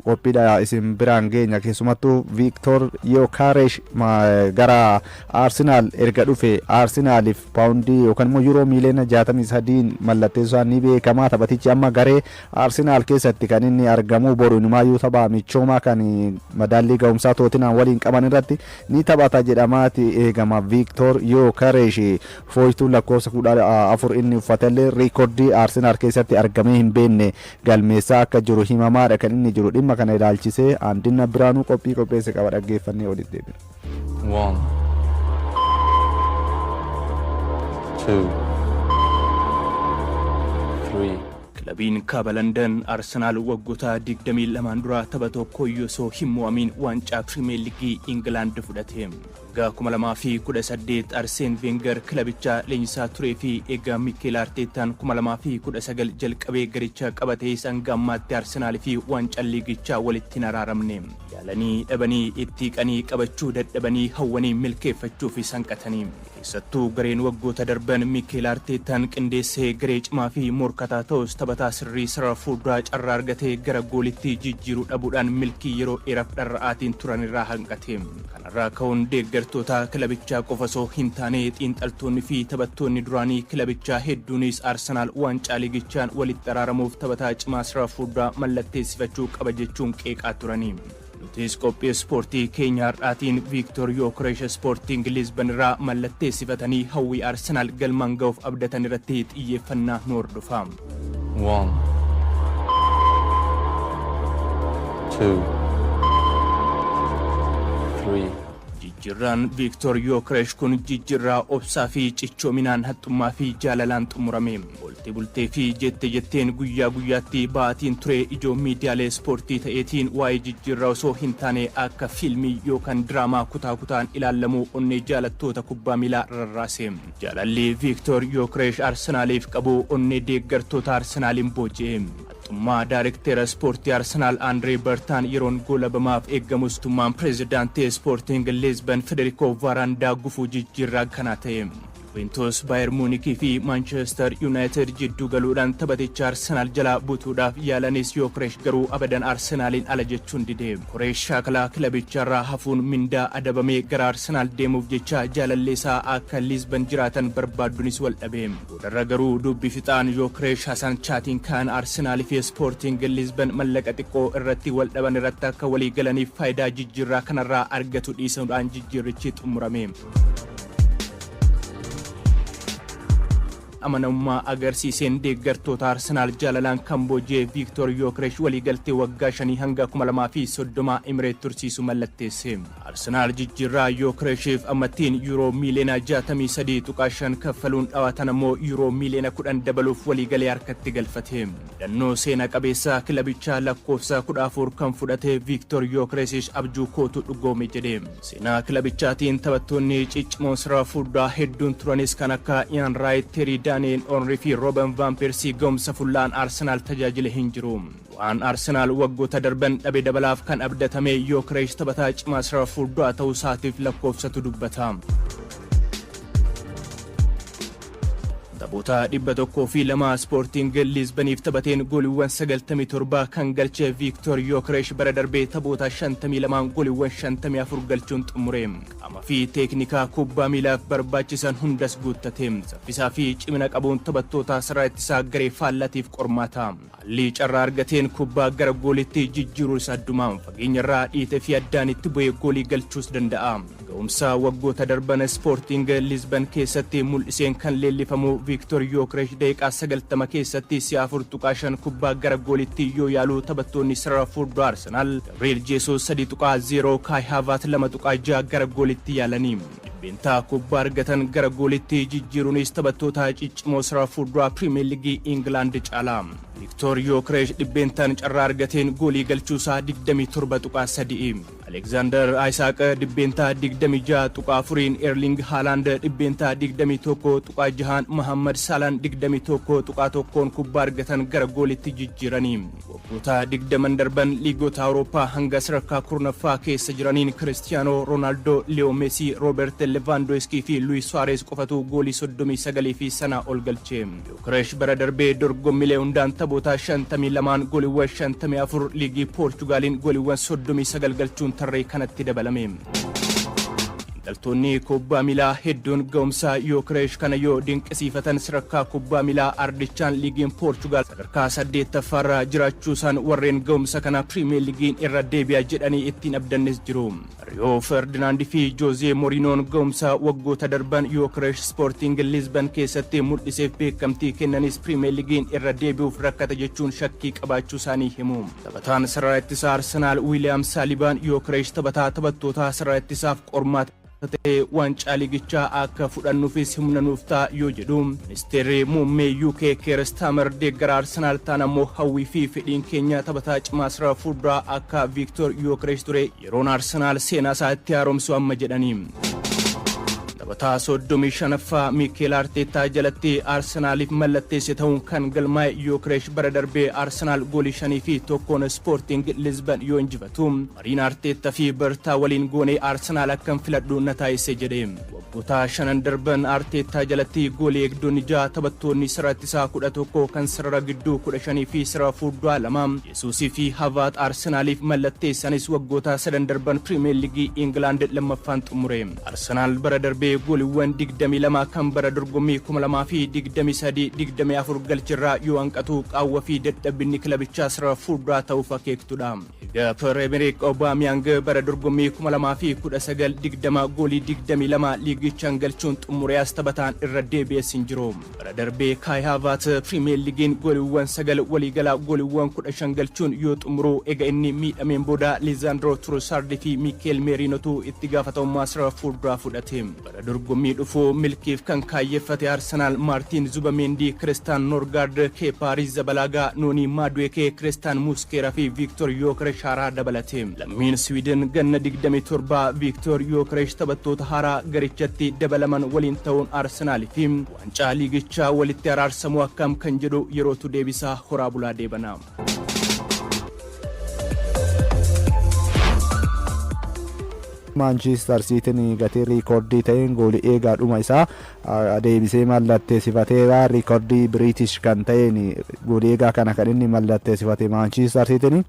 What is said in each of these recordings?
Qophiidha isin biraan geenya. Keessumattuu Viiktoor Yookaresh gara Arsinaal erga dhufe Arsinaaliif paawundii yookaan immoo yuuroo miiliyoona 63 mallatteessuun ni beekama. Taphatichi amma garee Arsinaal keessatti kan inni argamu. Boru inumaayyuu tapha michoomaa kan madaallii ga'umsaa Tootinaan waliin qaban irratti ni taphata jedhamaati eegama. Viiktoor Yookaresh fooytuu lakkoofsa 14 inni uffatellee riikordii Arsinaal keessatti argamee hin beekne galmeessaa akka jiru himamaadha kan inni jiru. Dhimma kana ilaalchisee Aandinna Biraanuu qophii qopheesse qaba, dhaggeeffannee walitti deebina. 1, 2, 3. Kilabiin kaaba Landan Arsenaal waggoota 22 dura tapha tokko osoo hin mo'amin waancaa Pirimeer Liigii Ingilaand fudhate. Waggaa 2018 Arseen Veengar kilabichaa leenjisaa turee fi egaa Miikeel Arteetaan 2019 jalqabee garicha qabatee hanga ammaatti Arsenaal fi waancaa liigichaa walitti hin araaramne. Yaalanii dhabanii, itti qanii qabachuu dadhabanii, hawwanii milkeeffachuuf hanqatanii. Keessattuu gareen waggoota darban Miikeel Arteetaan qindeessee garee cimaa fi morkataa ta'us, taphataa sirrii sarara fuulduraa carraa argatee gara goolitti jijjiiruu dhabuudhaan milkii yeroo dheeraaf dharra'aatiin turan irraa hanqate. Kanarraa ka'uun deeggartoota kilabichaa qofa osoo hin taane, xiinxaltoonni fi taphattoonni duraanii kilabichaa hedduunis Arsenaal waancaa liigichaan walitti araaramuuf taphataa cimaa sarara fuulduraa mallatteessifachuu qaba jechuun qeeqaa turanii. Nutis qophii ispoortii keenya har'aatiin Viiktoor Yookoresh Ispoortiing Liizban irraa mallatteessifatanii hawwii Arsenaal galmaan ga'uuf abdatan irratti xiyyeeffannaa nu hordofa. 1, 2, 3. Jijjiirraan Viiktoor Yookoresh kun jijjiirraa obsaa fi cichoominaan, haxxummaa fi jaalalaan xumurame. Olti bultee fi jette jetteen guyyaa guyyaatti ba'aatiin ture ijoo miidiyaalee ispoortii ta'eetiin waa'ee jijjiirraa osoo hin taane akka fiilmii yookaan diraamaa kutaa kutaan ilaallamu onnee jaalattoota kubbaa miilaa rarraase. Jaalalli Viiktoor Yookoresh Arsenaaliif qabu onnee deeggartoota Arsenaaliin booji'e. Haxxummaa daayirektera ispoortii Arsenaal Andree Bertaan yeroon goolabamaaf eeggamus, tummaan pireezidaantii Ispoortiing Liizban Federikoo Vaaraandaa gufuu jijjiirraa kanaa ta'e. Juventus, Baayern Muunikii fi Manchester United jidduu galuudhaan taphaticha Arsenaal jalaa butuudhaaf yaalanis, Yookoresh garuu abadan Arsenaaliin ala jechuun dide. Koreesh shaakalaa kilabicharraa hafuun mindaa adabamee gara Arsenaal deemuuf jecha jaalallee isaa akka Liizban jiraatan barbaaddunis wal dhabe. Boodarra garuu dubbi fixaan Yookoresh Hasan Chaatiin kaan Arsenaal fi Sporting Liizban mallaqa xiqqoo irratti wal dhaban irratti akka walii galaniif faayidaa jijjiirraa kanarraa argatu dhiisuudhaan jijjiirrichi xumurame. Amanamummaa agarsiiseen deeggartoota Arsenaal jaalalaan kan booji'e Viiktoor Yookiresh waliigaltee waggaa 5 hanga 2030 Imireet tursiisu mallatteesse. Arsenaal jijjiirraa Yookireshiif ammattiin yuuroo miiliyoona 63.5 kaffaluun dhawaatan ammoo yuuroo miiliyoona 10 dabaluuf waliigalee harkatti galfate. Hidhannoo seena qabeessa kilabichaa lakkoofsa 14 kan fudhate Viiktoor Yookiresh "Abjuu kootu dhugoome" jedhe. Seenaa kilabichaatiin taphattoonni ciccimoon sarara fuulduraa hedduun turanis, kan akka Ian Wright, Terry, Daniel Henry fi Robin van Persie ga'umsa fullaan Arsenaal tajaajile hin jiru. Waan Arsenaal waggoota darban dhabe dabalaaf kan abdatame Yookiresh taphataa cimaa sarara fuulduraa ta'uu isaatiif lakkoofsatu dubbata. Taphoota 102 Ispoortiin Liizbaniif taphateen gooliiwwan 97 kan galche Viiktoor Yookiresh bara darbee taphoota 52 gooliiwwan 54 galchuun xumure. Qaama fi teeknikaa kubbaa miilaaf barbaachisan hundas guuttate. Saffisaa fi cimina qabuun taphattoota sarara ittisaa garee faallatiif qormaata. Haalli carraa argateen kubbaa gara goolitti jijjiiruus addumaan fageenyarraa dhiitee fi addaan itti bu'ee goolii galchuus danda'a. Ga'umsa waggoota darban Ispoortiin Liizban keessatti mul'iseen kan leellifamu Viiktoor Yookiresh daqiiqaa 90 keessatti si'a 4.5 kubbaa gara goolitti yoo yaalu, taphattoonni sarara fuulduraa Arsenaal Gabriel Jeesus 3.0, Kaay Haavaat 2.6 gara goolitti yaalanii. Dhibbeentaa kubbaa argatan gara goolitti jijjiiruunis taphattoota ciccimoo sarara fuulduraa Pirimeer Liigii Ingilaand caala. Viiktoor Yookiresh dhibbeentaan carraa argateen goolii galchuusaa 27.3. Alekzaandar Isaaq 26.4%n, Erling Haalaand 21.6%n, Mohammad Saalaan 21.1n kubbaa argatan gara goolitti jijjiiranii. Waggoota 20 darban liigota Awurooppaa hanga sadarkaa 10ffaa keessa jiraniin Kiristiyaanoo Roonaaldoo, Liyoo Meesii, Roobeert Levaandowiskii fi Luis Suwaareez qofatu goolii 39 fi sanaa ol galche. Yookiresh bara darbee dorgommiilee hundaan taphoota Taphoota 52 gooliiwwan 54, liigii Poorchugaaliin gooliiwwan 39 galchuun tarree kanatti dabalame. Xiinxaltoonni kubbaa miilaa hedduun ga'umsa Yookireesh kana yoo dinqisiifatan, sadarkaa kubbaa miilaa ardichaan liigiin Poorchugaal sadarkaa saddeettaffaarra jiraachuusaan warreen ga'umsa kana Piriimeer Liigiin irra deebi'a jedhanii ittiin abdannis jiru. Riyoo Ferdinaand fi Joozee Moriinoon ga'umsa waggoota darban Yookireesh Spoorting Lisban keessatti mul'iseef beekamtii kennanis, Piriimeer Liigiin irra deebi'uuf rakkata jechuun shakkii qabaachuu isaanii himu. Taphataan sarara ittisaa Arsenaal Wiiliyaam Saalibaan Yookireesh taphataa taphattoota sarara ittisaaf qormaata ta'e, waancaa liigichaa akka fudhannuufis humna nuuf ta'a yoo jedhu, ministeerri muummee UK Keir Starmer deeggara Arsenaal ta'an ammoo hawwii fi fedhiin keenya taphataa cimaa sarara fuulduraa akka Viiktor Yookireesh ture, yeroon Arsenaal seenaa isaa itti haaromsu amma jedhanii. Taphataa 35ffaa Miikeel Arteetaa jalatti Arsenaaliif mallatteesse ta'uun kan galmaa'e Yookireesh bara darbee Arsenaal goolii 5-1n Spoorting Lisban yoo injifatu, "Mariin Arteetaa fi Bertaa waliin goonee Arsenaal akkan filadhu na taasise" jedhe. Waggoota shanan darban Arteetaa jalatti goolii eegdonni ja'a, taphattoonni sarara ittisaa 11, kan sarara gidduu 15 fi sarara fuulduraa lama, Yesuusii fi Havaat, Arsenaaliif mallatteessanis waggoota sadan darban Pirimeer Liigii Ingilaand lammaffaan xumure. Arsenaal bara darbee gooliiwwan 22 kan bara dorgommii 2023-24 galchirraa yoo hanqatu, qaawwa fi dadhabinni kilabichaa sarara fuulduraa ta'uuf akeektudha. Egaa Piyeer-Emerick Aubameyang bara dorgommii 2019-20 goolii 22 liigichaan galchuun xumuree as taphataan irra deebi'es hin jiru. Bara darbee Kai Havertz Pirimeer Liigiin gooliiwwan 9, waliigalaa gooliiwwan 15 galchuun yoo xumuru, ega inni miidhameen booda Lizaandroo Trusaard fi Miikeel Meeriinotu itti gaafatamummaa sarara fuulduraa fudhate. Bara dorgommii dhufu milkiif kan kaayyeffate Arsenaal Maartiin Zubameendi, Kiristaan Noorgaard, Keepaa Arrizabalagaa, Noonii Maaduekee, Kiristaan Muskeeraa fi Viiktor Yookeresh haaraa dabalate. Lammiin Siwiidin ganna 27 Viiktor Yookeresh taphattoota haaraa garichatti dabalaman waliin ta'uun Arsenaalii fi waancaa liigichaa walitti araarsamuu akkam kan jedhu yerootu deebisaa. Horaa bulaa, deebanaa. Maanchiistar Siitiin gatii riikoordii ta'een goolii eegaa dhuma isaa deebisee mallatteessifateera. Riikoordii Biriitish kan ta'een goolii eegaa kana kan inni mallatteessifate Maanchiistar Siitiin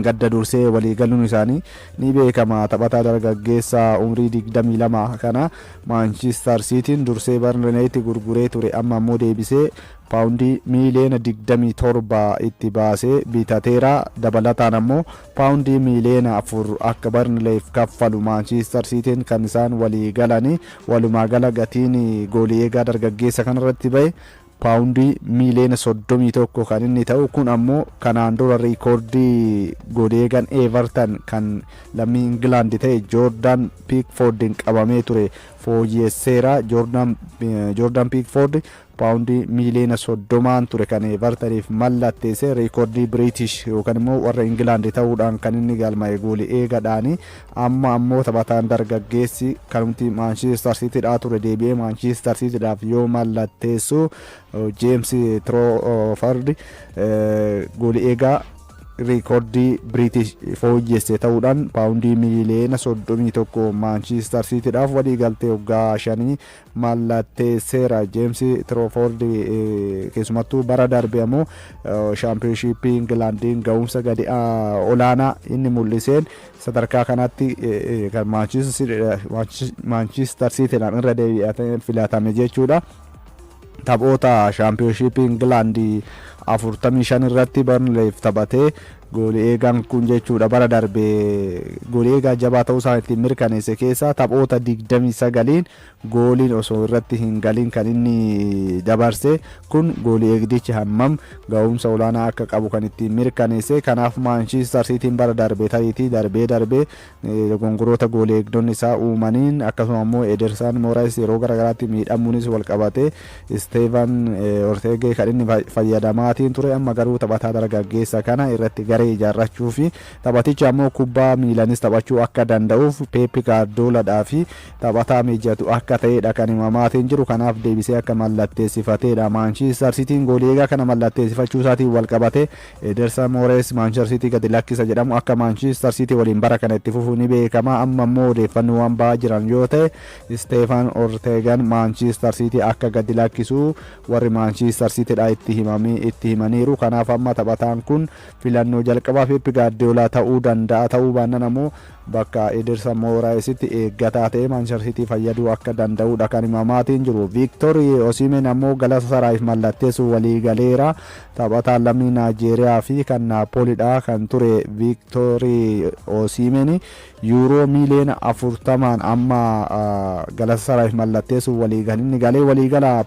gadda dursee walii galuun isaanii ni beekama. Taphataa dargaggeessa umrii 22 kana Maanchiistar Siitiin dursee Barneetti gurguree ture, amma ammoo deebisee paawundii miiliyoona 27 itti baasee bitateera. Dabalataan ammoo paawundii miiliyoona 4 akka Barnleef kaffalu Maanchiistar Siitiin kan isaan walii galanii. Walumaa gala gatiin goolii eegaa dargaggeessa kanarratti bahe paawundii miiliyoona 31 kan inni ta'u. Kun ammoo kanaan dura riikoordii goolii eegan Everton kan lammii Ingilaandi ta'e Joordan Piikfoordiin qabamee ture fooyyesseera. Joordan Piikfoord paawundii miiliyoona 30n ture kan Evertoniif mallatteesse. Riikoordii Biriitish yookaan immoo warra Ingilaandi ta'uudhaan kan inni galmaa'e goolii eegadhaani. Amma ammoo taphataan dargaggeessi kanumti Maanchiistar Siitiidhaa ture deebi'ee Maanchiistar Siitiidhaaf yoo mallatteessu, Jeems Tiroofardi goolii eegaa riikoordii Biriitish fooyyesse ta'uudhaan paawundii miiliyoona 31 Maanchiistar Siitiidhaaf walii galtee waggaa 5 mallatteesseera. Jeems Tiroofoord keessumattuu bara darbe ammoo Shaampiyoonshiippii Ingilaandiin ga'umsa gadi olaanaa inni mul'iseen sadarkaa kanatti kan Maanchiistar Siitiidhaan irra deebi'ee filatame jechuudha. Taphoota Shaampiyoonshiippii Ingilaandii 45 irratti Barnleef taphatee goolii eegaan kun jechuudha bara darbe goolii eegaa jabaa ta'uu isaa ittiin mirkaneesse keessaa taphoota 29n gooliin osoo irratti hin galin kan inni dabarse kun goolii eegdichi hammam ga'umsa olaanaa akka qabu kan ittiin mirkaneesse. Kanaaf Maanchiistar Siitiin bara darbe tariitii darbee darbee dogongoroota goolii eegdonni isaa uumaniin, akkasuma immoo Edersaan Mooraayis yeroo garaagaraatti miidhamuunis wal qabate Isteevan Orteegee kan inni fayyadamaatiin ture, amma garuu taphataa dargaggeessa kana irratti Garee ijaarrachuu fi taphaticha ammoo kubbaa miilanis taphachuu akka danda'uuf Peep Gaardiyoolaadhaa fi taphataa mijatu akka ta'edha kan himamaatiin jiru. Kanaaf deebisee akka mallatteessifateedha. Maanchiistar Sitiin goolii eegaa kana mallatteessifachuu isaatiin wal qabate Ederson Moores Maanchiistar Sitii gadi lakkisa jedhamu akka Maanchiistar Sitii waliin bara kana itti fufuu ni beekama. Amma immoo odeeffannoowwan ba'aa jiran yoo ta'e, Isteefan Orteegan Maanchiistar Sitii akka gadi lakkisu warri Maanchiistar Sitiidha itti himaniiru. Kanaaf amma taphataan kun filannoo jalqabaa Pep Gaardiyoolaa ta'uu danda'a. Ta'uu baannaan ammoo bakka Ederson Mooraayesitti eeggataa ta'ee Maanchiistar Sitii fayyaduu akka danda'udha kan himamaatiin jiru. Viiktor Osimhen ammoo Galatasaray mallatteessu walii galeera. Taphataan lammii Naajeeriyaa fi kan Naapoolidha kan ture Viiktor Osimhen yuuroo miiliyoona 40n amma Galatasaray mallatteessu walii galinni galee waliigala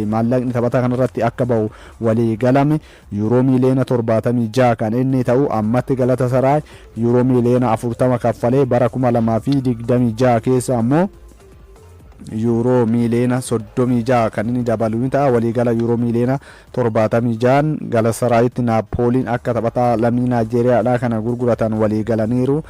maallaqni taphataa kanarratti akka bahu walii galame yuuroo miiliyoona 76 kan inni ta'u. Ammatti Galatasaray yuuroo miiliyoona 40 kaffalee bara 2026 keessa ammoo yuuroo miiliyoona 36 kan inni dabalu ni ta'a. Waliigala yuuroo miiliyoona 76n Galatasaraayitti Naapooliin akka taphataa lammii Naajeeriyaadha kana gurguratan waliigalaniiru.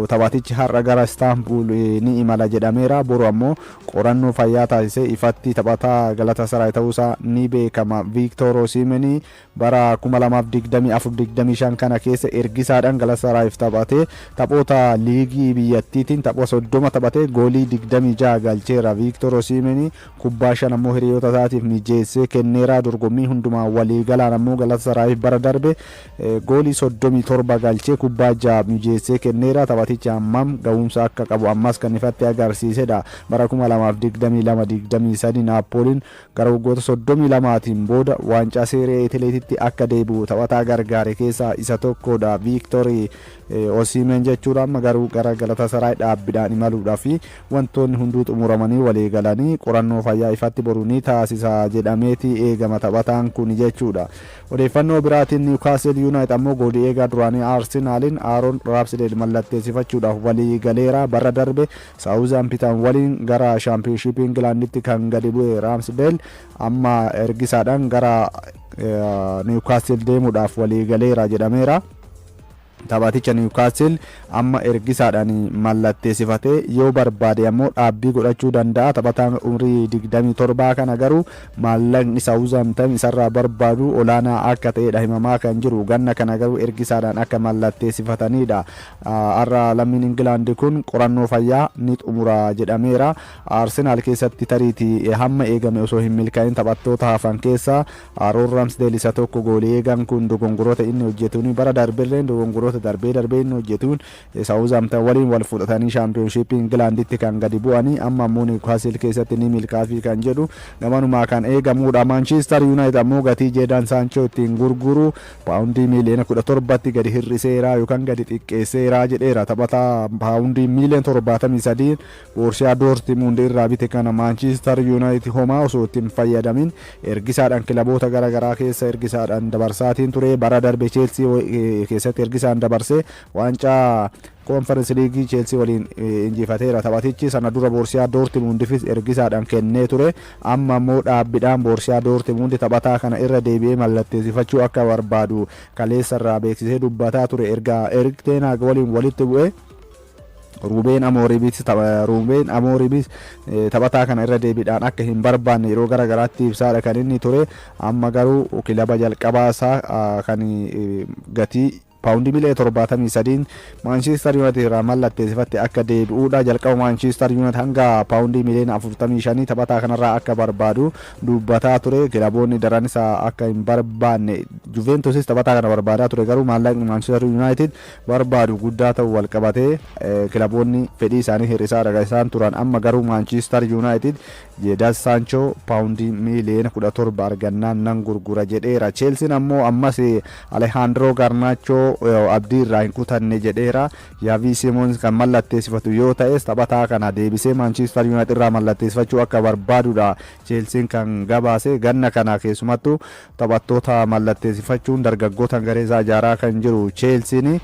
Taphatichi har'a gara Istaanbul ni imala jedhameera. Boru ammoo qorannoo fayyaa taasisee ifatti taphataa Galatasaraay ta'uusaa ni beekama. Viiktoor Osimhen bara 2024-25 kana keessa ergisaadhaan Galatasaraayiif taphatee taphoota liigii biyyattiitiin tapha 30 taphatee goolii 26 galcheera. Viiktoor Osimhen kubbaa shan ammoo hiriyoota isaatiif mijeessee kenneera. Dorgommii hundumaa waliigalaan ammoo Galatasaraayiif bara darbe goolii 37 galchee kubbaa 6 mijeessee kenneera. Taphatichi hammam ga'umsa akka qabu ammas kan ifatti agarsiisedha. Bara 2022-23 Naappooliin gara waggoota 32tiin booda waancaa Seeree Itileetitti akka deebi'u taphataa gargaare keessaa isa tokkodha Viiktoor Osimhen jechuudha. Amma garuu gara Galatasaraay dhaabbiidhaan imaluudhaa fi wantoonni hunduu xumuramanii walii galanii qorannoo fayyaa ifatti boru ni taasisa jedhameeti eegama taphataan kun jechuudha. Odeeffannoo biraatiin, Niwukaasel Yuunaayit ammoo goolii eegaa duraanii Aarsenaaliin Aaroon Raamsdeel mallatteessifachuudhaaf walii galeera. Bara darbe Saawuzaampitan waliin gara Shaampiyoonshiipii Ingilaanditti kan gadi bu'e Raamsdeel amma ergisaadhaan gara Niwukaasel deemuudhaaf walii galeera jedhameera. Taphaticha Niwukaastil amma ergisaadhaan mallatteessifatee yoo barbaade ammoo dhaabbii godhachuu danda'a. Taphataan umrii 27 kana garuu maallaqni Saawuzaamtan isarraa barbaadu olaanaa akka ta'edha himamaa kan jiru. Ganna kana garuu ergisaadhaan akka mallatteessifatanidha. Har'a lammiin Ingilaandi kun qorannoo fayyaa ni xumura jedhameera. Aarsenaal keessatti tariitii hamma eegame osoo hin milkaa'in taphattoota hafan keessaa Aaroon Ramsdeel isa tokko. Goolii eegaan kun dogongoroota inni hojjetuun, bara darbellee dogongoroota darbee darbee inni hojjetuun, Saawuzaamtan waliin wal fudhatanii Shaampiyoonshiippii Ingilaanditti kan gadi bu'anii, amma ammoo Niwukaasil keessatti ni milkaafii kan jedhu gamanumaa kan eegamudha. Maanchiistar Yuunaayit ammoo gatii Jeedan Saanchoo ittiin gurguru paawundii miiliyoona 17tti gadi hir'iseera yookaan gadi xiqqeesseera jedheera. Taphataa paawundii miiliyoona 73 Boorsiyaa Doortimund irraa bite kana Maanchiistar Yuunaayit homaa osoo ittiin fayyadamin ergisaadhaan kilaboota gara garaa keessa ergisaadhaan dabarsaatiin ture. Bara darbe Cheelsii keessatti ergisaan dabarsee waancaa Koonferensi Liigii Cheelsii waliin injifateera. Taphatichi sana dura Boorsiyaa Doortimundifis ergisaadhaan kennee ture. Amma immoo dhaabbiidhaan Boorsiyaa Doortimund taphataa kana irra deebi'ee mallatteessifachuu akka barbaadu kaleessarraa beeksisee dubbataa ture. Erga Erik Ten Hag waliin walitti bu'ee Ruubeen Amoorimis taphataa kana irra deebiidhaan akka hin barbaanne yeroo gara garaatti ibsaadha kan inni ture. Amma garuu kilaba jalqabaa isaa kan gatii paawundii miiliyoona 73n Maanchiistar Yuunaayitid irraa mallatteessifatte akka deebi'uudha. Jalqaba Maanchiistar Yuunaayitid hanga paawundii miiliyoona 45 taphataa kanarraa akka barbaadu dubbataa ture. Kilaboonni daran isaa akka hin barbaanne, Juventusis taphataa kana barbaadaa ture, garuu maallaqni Maanchiistar Yuunaayitid barbaadu guddaa ta'u wal qabatee kilaboonni fedhii isaanii hir'isaa isaan turan. Amma garuu Maanchiistar Yuunaayitid Jeedan Saanchoo paawundii miiliyoona 17 argannaan nan gurgura jedheera. Cheelsiin ammoo ammas Alehaandroo Garnaachoo abdii irraa hin kutanne jedheera. Yaavii Simoons kan mallatteessifatu yoo ta'es taphataa kana deebisee Maanchiistar Yuunaayitid irraa mallatteessifachuu akka barbaadudha Cheelsiin kan gabaase. Ganna kana keessumattuu taphattoota mallatteessifachuun dargaggoota garee isaa ijaaraa kan jiru Cheelsiin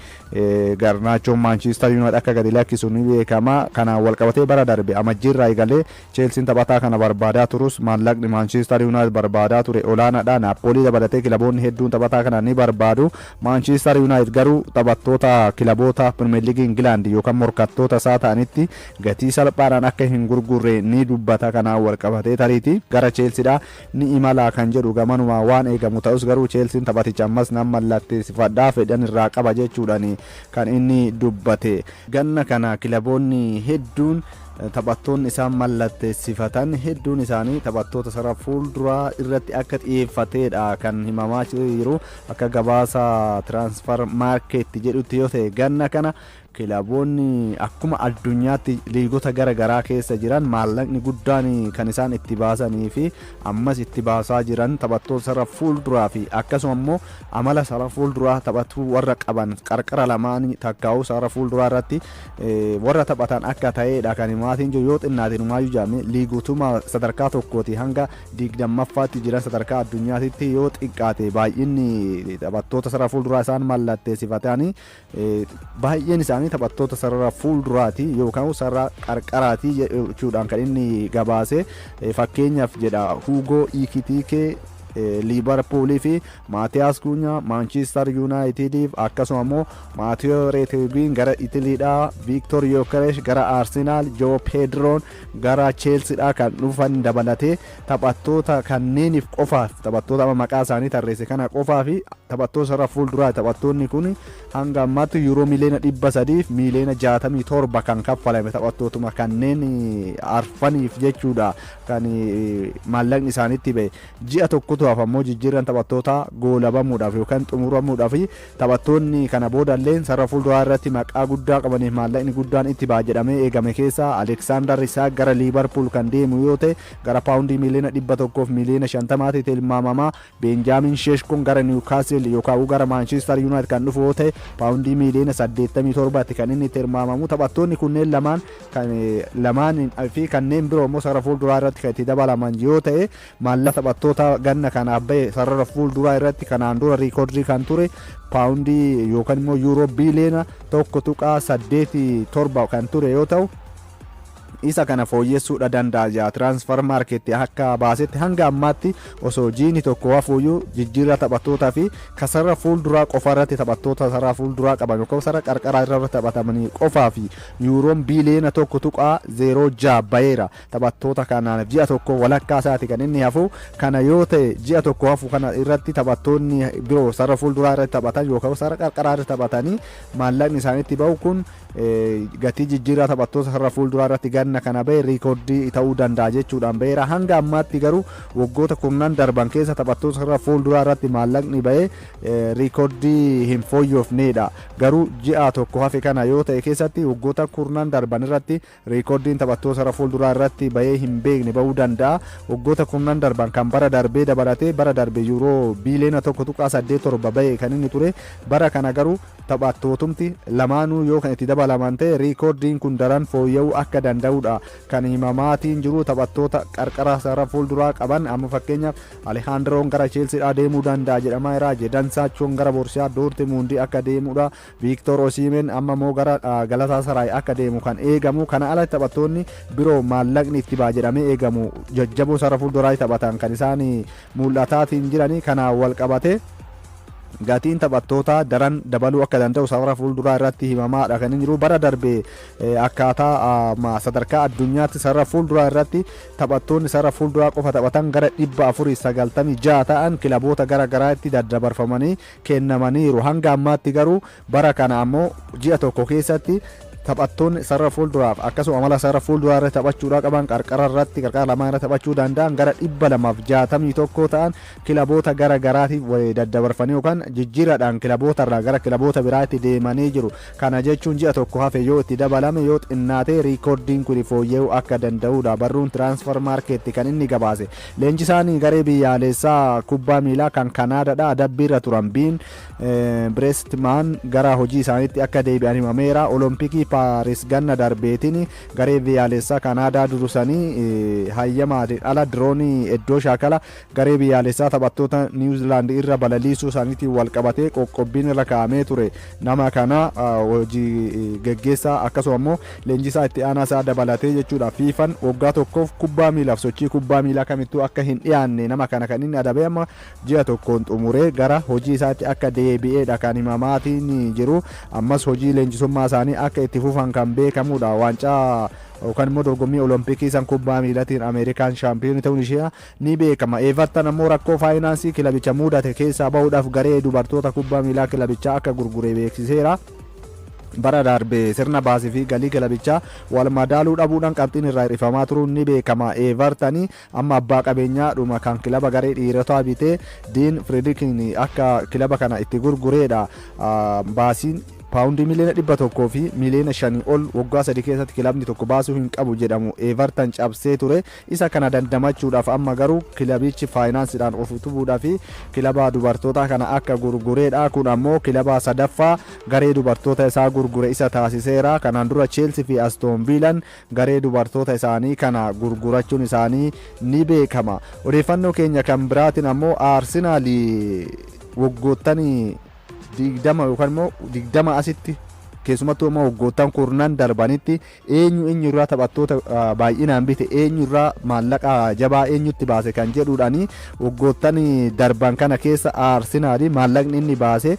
Garnaachoon Maanchiistar Yuunaayitid akka gadi lakkisu ni beekama. Kanaan walqabatee bara darbe amajjiirraa eegalee Cheelsiin taphataa kana barbaadaa turus maallaqni Maanchiistar Yuunaayitid barbaadaa ture olaanaadha. Naappoolii dabalatee kilaboonni hedduun taphataa kana ni barbaadu. Maanchiistar Yuunaayitid Yuunaayitid garuu taphattoota kilaboota Pirimeer Liigii Ingilaand yookaan morkattoota isaa ta'anitti gatii salphaadhaan akka hin gurgurre ni dubbata. Kanaan wal qabatee tariiti gara Cheelsiidha ni imala kan jedhu gamanuma waan eegamu ta'us, garuu Cheelsiin taphaticha ammas nan mallatteessifadhaa, fedhan irraa qaba jechuudhaan kan inni dubbate. Ganna kana kilaboonni hedduun taphattoonni isaan mallatteessifatan hedduun isaanii taphattoota sarara fuulduraa irratti akka xiyyeeffateedha kan himamaa jiru. Akka gabaasa Transfermarkt jedhutti yoo ta'e, ganna kana kilaboonni akkuma addunyaatti liigota gara garaa keessa jiran maallaqni guddaan kan isaan itti baasanii fi ammas itti baasaa jiran taphattoota sarara fuulduraa fi akkasuma immoo amala sarara fuulduraa taphatuu warra qaban, qarqara lamaanii takkaa'uu sarara fuulduraa irratti warra taphatan akka ta'edha kan himaatiin jiru. Yoo xinnaatiin umaayyuu jedhame, liigotuma sadarkaa 1tti hanga 20ffaatti jiran sadarkaa addunyaatitti yoo xiqqaate baay'inni taphattoota sarara fuulduraa isaan mallatteessifatanii baay'een isaanii taphattoota sarara fuulduraati yookaan sarara qarqaraati jechuudhaan kan inni gabaase. Fakkeenyaaf jedha, Hugo Ekitike Liibarpuulii fi Maatiyaas Kuunyaa Maanchiistar Yuunaayitidiif, akkasuma immoo Maatiyoo Reeteegiin gara Itiliidhaa, Viiktor Yookeresh gara Arsinaal, Joo Peedroon gara Cheelsiidhaa kan dhufan dabalatee taphattoota kanneeniif qofaaf, taphattoota amma maqaa isaanii tarreesse kana qofaa fi taphattoota sarara fuulduraa, taphattoonni kun hanga ammaatti yuuroo 367,000,000 kan kaffalame taphattootuma kanneen arfaniif jechuudha kan maallaqni isaanitti ba'e. Ji'a tokkotu hafa ammoo jijjiirran taphattoota goolabamuudhaaf yookaan xumuramuudhaaf. Taphattoonni kana boodallee sarara fuulduraa irratti maqaa guddaa qabaniif maallaqni guddaan itti ba'a jedhamee eegame keessaa Aleksaandar Isaak gara Liibarpuul kan deemu yoo ta'e, gara paawundii 150,000,000 tilmaamamaa. Beenjaamin Sheeshkoon gara Niwukaasil yookaan gara Maanchiistar Yuunaayitid kan dhufu yoo ta'e, paawundii 87,000,000 kan inni tilmaamamu. Taphattoonni kunneen lamaan kan lamaan fi kanneen biroo immoo sarara fuulduraa irratti kan itti dabalaman yoo ta'e, maallaqa taphattoota ganna kanaaf bahe sarara fuulduraa irratti kanaan dura riikoordii kan ture paawundii yookaan immoo yuuroo 1.87 biliyoona kan ture yoo ta'u, isa kana fooyyessuudha danda'a jaa Transfermarkt akka baasetti. Hanga ammaatti osoo jiini tokko hafuuyyuu jijjiirraa taphattootaa fi kasarra fuulduraa qofa irratti, taphattoota sarara fuulduraa qaban yookaan sarara qarqaraa irra taphatamanii qofaa fi yuuroon 1.06 biliyoona baheera taphattoota kanaan. Ji'a tokko walakkaa isaati kan inni hafu. Kana yoo ta'e, ji'a tokko hafu kana irratti taphattoonni biroo sarara fuulduraa irratti taphatan yookaan sarara qarqaraa irratti taphatanii maallaqni isaanitti bahu kun gatii jijjiirraa taphattoota sarara fuulduraa irratti ganna kana bahe riikoordii ta'uu danda'a jechuudhaan baheera. Hanga ammaatti garuu waggoota kurnan darban keessa taphattoota sarara fuulduraa irratti maallaqni bahe riikoordii hin fooyyofneedha. Garuu ji'a tokko hafe kana yoo ta'e keessatti waggoota kurnan darban irratti riikoordiin taphattoota sarara fuulduraa irratti bahee hin beekne bahuu danda'a. Waggoota kurnan darban kan bara darbee dabalatee, bara darbe yuuroo 1.87 biliyoona bahe kan inni ture. Bara kana garuu taphattootumti lamaanuu yoo kan itti dabalaman ta'e, riikoordiin kun daran fooyya'uu akka danda'udha kan himamaatiin jiru. Taphattoota qarqara sarara fuulduraa qaban amma fakkeenyaaf Alehaandiroon gara Cheelsiidhaa deemuu danda'a jedhamaa jira. Jedan Saachoon gara Boorsiyaa Doortimuundii akka deemudha. Viiktor Osiimen amma immoo gara Galataa Saraay akka deemu kan eegamu. Kana alatti taphattoonni biroo maallaqni itti ba'a jedhamee eegamu jajjaboo sarara fuulduraa taphatan kan isaan mul'ataatiin jiranii. Kanaan wal qabate gatiin taphattoota daran dabaluu akka danda'u sarara fuulduraa irratti himamaadha kan inni jiru. Bara darbe akkaataa sadarkaa addunyaatti sarara fuulduraa irratti taphattoonni sarara fuulduraa qofa taphatan gara 496 ta'an kilaboota gara garaatti daddabarfamanii kennamaniiru. Hanga ammaatti garuu bara kana ammoo ji'a tokko keessatti taphattoonni sarara fuulduraaf akkasuma amala sarara fuulduraa irratti taphachuudhaa qaban, qarqara irratti, qarqara lamaan irratti taphachuu danda'an gara 261 ta'an kilaboota gara garaatiif daddabarfanii yookaan jijjiiraadhaan kilaboota irraa gara kilaboota biraatti deemanii jiru. Kana jechuun ji'a tokko hafe yoo itti dabalame, yoo xinnaate riikoordiin kun fooyya'uu akka danda'udha barruun Transfermarkt kan inni gabaase. Leenjisaan garee biyyaalessaa kubbaa miilaa kan Kanaadaadha adabbiirra turan Biin Bireestmaan gara hojii isaaniitti akka deebi'an himameera. Olompikii Paaris ganna darbeetiin garee biyyaalessaa Kanaadaa dursanii hayyamaatiin ala diroonii iddoo shaakala garee biyyaalessaa taphattoota Niwuzilaand irra balaliisuu isaaniitiin wal qabatee qoqqobbiin irra kaa'amee ture. Nama kana hojii geggeessaa akkasuma immoo leenjisaa itti aanaa isaa dabalatee jechuudha, FIFAn waggaa tokkoof kubbaa miilaaf sochii kubbaa miilaa kamittuu akka hin dhiyaanne nama kana kan inni adabee, amma ji'a tokkoon xumuree gara hojii isaatti akka deebi'eedha kan himamaatiin jiru. Ammas hojii leenjisummaa isaanii akka itti fufan kan beekamudha. Waancaa yookaan immoo dorgommii Olompikii san kubbaa miilaatiin Ameerikaan shaampiyoonii ta'uun ishee ni beekama. Everton ammoo rakkoo faayinaansii kilabicha mudate keessaa bahuudhaaf garee dubartoota kubbaa miilaa kilabichaa akka gurgure beeksiseera. Bara darbe sirna baasii fi galii kilabichaa wal madaaluu dhabuudhaan qabxiin irraa hir'ifamaa turuun ni beekama. Everton amma abbaa qabeenyaa dhuma kan kilaba garee dhiirotaa bitee Dean Friedkin akka kilaba kana itti gurgureedha. Baasiin paawundii 105,000,000 ol waggaa 3 keessatti kilabni tokko baasuu hin qabu jedhamu Everton cabsee ture. Isa kana dandamachuudhaaf amma garuu kilabichi faayinaansiidhaan of utubuudhaaf kilaba dubartoota kana akka gurgureedha. Kun ammoo kilaba sadaffaa garee dubartoota isaa gurgure isa taasiseera. Kanaan dura Chelsea fi Aston Villan garee dubartoota isaanii kana gurgurachuun isaanii ni beekama. Odeeffannoo keenya kan biraatiin ammoo Arsenaal waggoottan 20 yookaan immoo 20 asitti, keessumattuu immoo waggoottan kurnan darbanitti, eenyu eenyurraa taphattoota baay'inaan bite, eenyurraa maallaqa jabaa eenyutti baase kan jedhuudhaani, waggoottan darban kana keessa Arsenaal maallaqni inni baase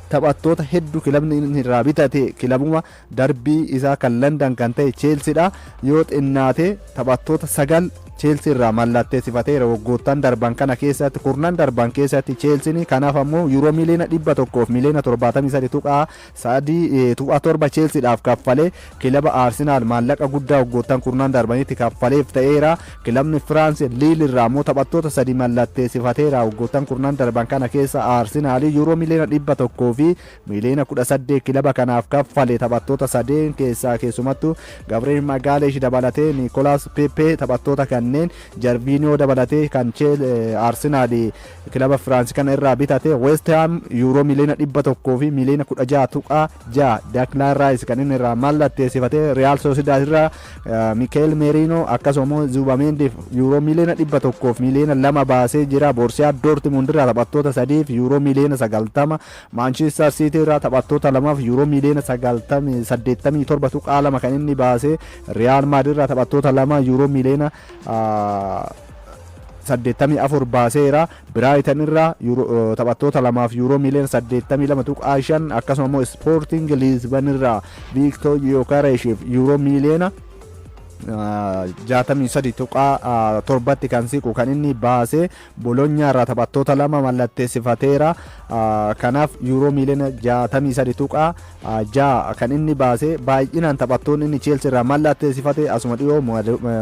taphattoota hedduu kilabni inni irraa bitate kilabuma darbii isaa kan Landan kan ta'e Cheelsiidha. Yoo xinnaate taphattoota sagal Cheelsii irraa mallatteessifateera waggoottan darban kana keessatti, kurnan darban keessatti Cheelsiin. Kanaaf ammoo yuuroo 173.3.7 Cheelsiidhaaf kaffalee kilaba Arsinaal maallaqa guddaa waggoottan kurnan darbanitti kaffaleef ta'eera. Kilabni Firaans Liil irraa ammoo taphattoota sadi mallatteessifateera waggoottan kurnan darban kana keessa Arsinaal. Yuuroo 118,000,000 kilaba kanaaf kaffale. Taphattoota sadeen keessaa keessumattuu Gabriel Magaaleesh dabalatee Niikolaas Pepe, taphattoota kanneen Jarviiniyoo dabalatee kan Arsenaal kilaba Firaans kana irraa bitate. West Ham yuuroo 116.6,000,000 Declan Rice kan inni irraa mallatteessifate. Real Sociedad irraa Mikel Merino akkasuma Zubamendiif yuuroo 102,000,000 baasee jira. Borussia Dortmund irraa taphattoota sadiif yuuroo 90 miliyoona, Manchester City irraa taphattoota lamaaf yuuroo 87.2 miliyoona kan inni baase. Real Madrid irraa taphattoota lama yuuroo 84 miliyoona baaseera. Brighton irraa taphattoota lamaaf yuuroo 82.5 miliyoona, akkasuma immoo Sporting Lisbon irraa Victor Gyokereshiif yuuroo 63.7 miliyoonatti kan siqu kan inni baase. Bolonyaa irraa taphattoota lama mallatteessifateera. Kanaaf yuuroo 63.6 miliyoona kan inni baase. Baay'inaan taphattoonni inni Chelsea irraa mallatteessifate asuma dhiyoo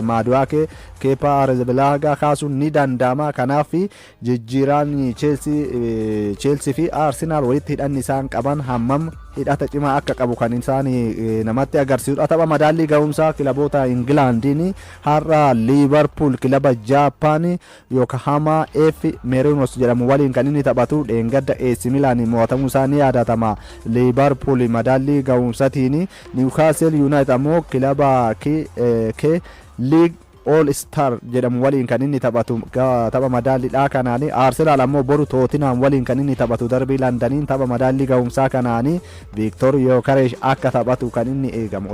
Maaduwaake, Keepaa Arrizabalagaa kaasuun ni danda'ama. Kanaaf jijjiiraan Chelsea fi Arsenaal walitti hidhanni isaan qaban hammam hidhata cimaa akka qabu kan isaan namatti agarsiisudha. Tapha madaallii ga'umsaa kilaboota Ingilaandiin har'a Liivarpuul kilaba Jaappaan Yokohama F Marinos jedhamu waliin kan inni taphatu. Dheengadda AC Milan mo'atamuu isaa ni yaadatama Liivarpuul madaallii ga'umsatiin. Newcastle United ammoo kilaba K League All Star jedhamu waliin kan inni taphatu tapha madaalliidhaa kanaani. Arsenal ammoo boru Tottenham waliin kan inni taphatu darbii Londaniin. Tapha madaallii ga'umsaa kanaani Victor Gyokeresh akka taphatu kan inni eegamu.